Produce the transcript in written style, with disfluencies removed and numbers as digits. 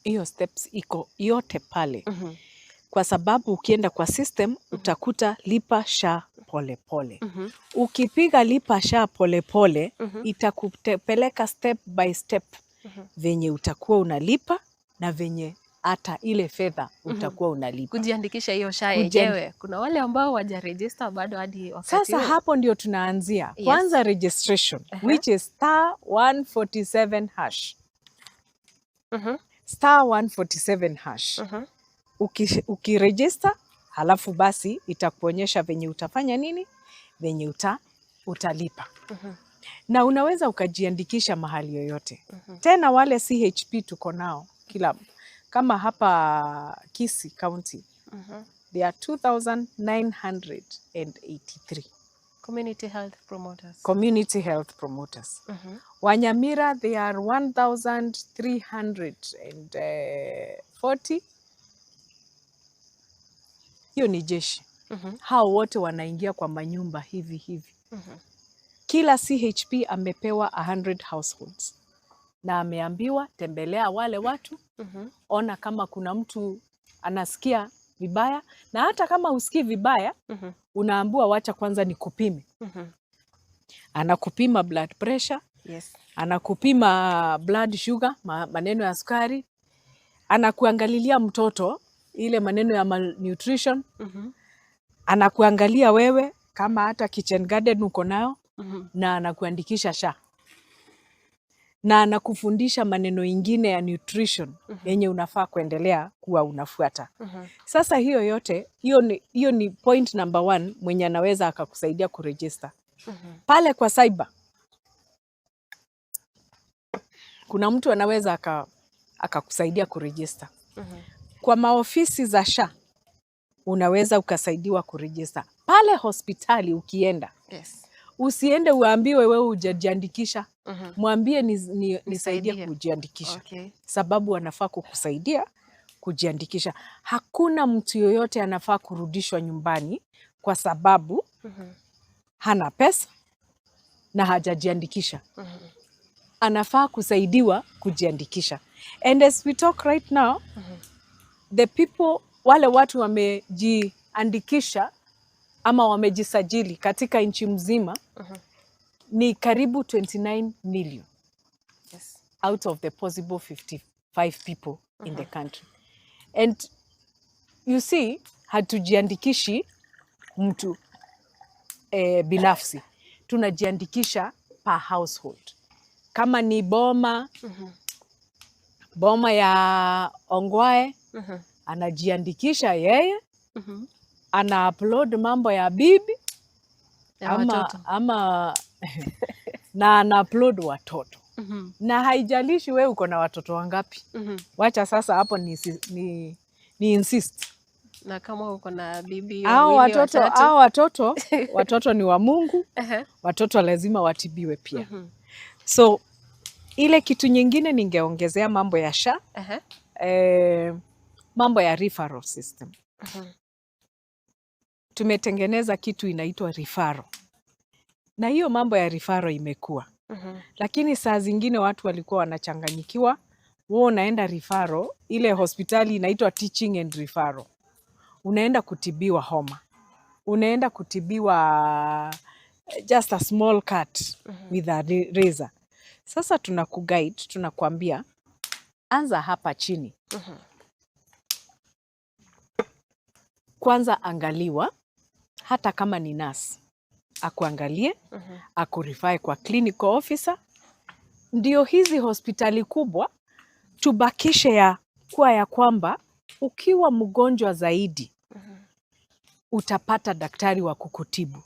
Hiyo steps iko yote pale, kwa sababu ukienda kwa system utakuta lipa SHA polepole. Ukipiga lipa SHA polepole, itakupeleka step by step venye utakuwa unalipa na venye hata ile fedha utakuwa unalipa. Kujiandikisha hiyo SHA yenyewe. Kuna wale ambao hawajaregister bado hadi wakati Sasa huu. Hapo ndio tunaanzia. Kwanza registration, which is *147#. *147#. Ukiregister, halafu basi itakuonyesha venye utafanya nini, venye utalipa. Na unaweza ukajiandikisha mahali yoyote. Tena wale CHP tuko nao kila, kama hapa Kisii County, there are 2983 Community health promoters. Community health promoters. Wa Nyamira, they are 1340. Hiyo ni jeshi. Hao wote wanaingia kwa manyumba hivi hivi. Kila CHP amepewa 100 households na ameambiwa, tembelea wale watu, ona kama kuna mtu anasikia vibaya, na hata kama husikii vibaya, unaambiwa, wacha kwanza nikupime. Anakupima blood pressure, anakupima blood sugar, maneno ya sukari, anakuangalilia mtoto ile maneno ya malnutrition, anakuangalia wewe kama hata kitchen garden uko nayo, na anakuandikisha SHA na anakufundisha maneno ingine ya nutrition yenye unafaa kuendelea kuwa unafuata. Sasa hiyo yote, hiyo ni point number one mwenye anaweza akakusaidia kuregister. Pale kwa cyber kuna mtu anaweza akakusaidia kuregister. Kwa maofisi za SHA unaweza ukasaidiwa kuregister. Pale hospitali ukienda, usiende uambiwe wewe hujajiandikisha. Mwambie ni, nisaidie Nisaidie. Kujiandikisha, sababu wanafaa kukusaidia kujiandikisha. Hakuna mtu yoyote anafaa kurudishwa nyumbani kwa sababu hana pesa na hajajiandikisha. Anafaa kusaidiwa kujiandikisha. And as we talk right now, the people, wale watu wamejiandikisha ama wamejisajili katika nchi mzima ni karibu 29 million out of the possible 55 people in the country. And you see, hatujiandikishi mtu binafsi, tunajiandikisha per household. Kama ni boma, boma ya Ongwae, anajiandikisha yeye, ana upload mambo ya bibi Ya ama, watoto. Ama na ana upload watoto, na haijalishi we uko na watoto wangapi. Wacha sasa hapo ni insist. Na kama uko na bibi Hao wawili, watoto, watatu. Hao watoto ni wa Mungu, watoto lazima watibiwe pia. So ile kitu nyingine ningeongezea mambo ya SHA, mambo ya referral system. Tumetengeneza kitu inaitwa referral, na hiyo mambo ya referral imekuwa, lakini saa zingine watu walikuwa wanachanganyikiwa. Wewe unaenda referral, ile hospitali inaitwa teaching and referral, unaenda kutibiwa homa, unaenda kutibiwa just a small cut with a razor. Sasa tunakuguide, tunakuambia anza hapa chini. Kwanza angaliwa, hata kama ni nurse akuangalie, akurefer kwa clinical officer. Ndio hizi hospitali kubwa tubakishe ya kuwa ya kwamba ukiwa mgonjwa zaidi utapata daktari wa kukutibu.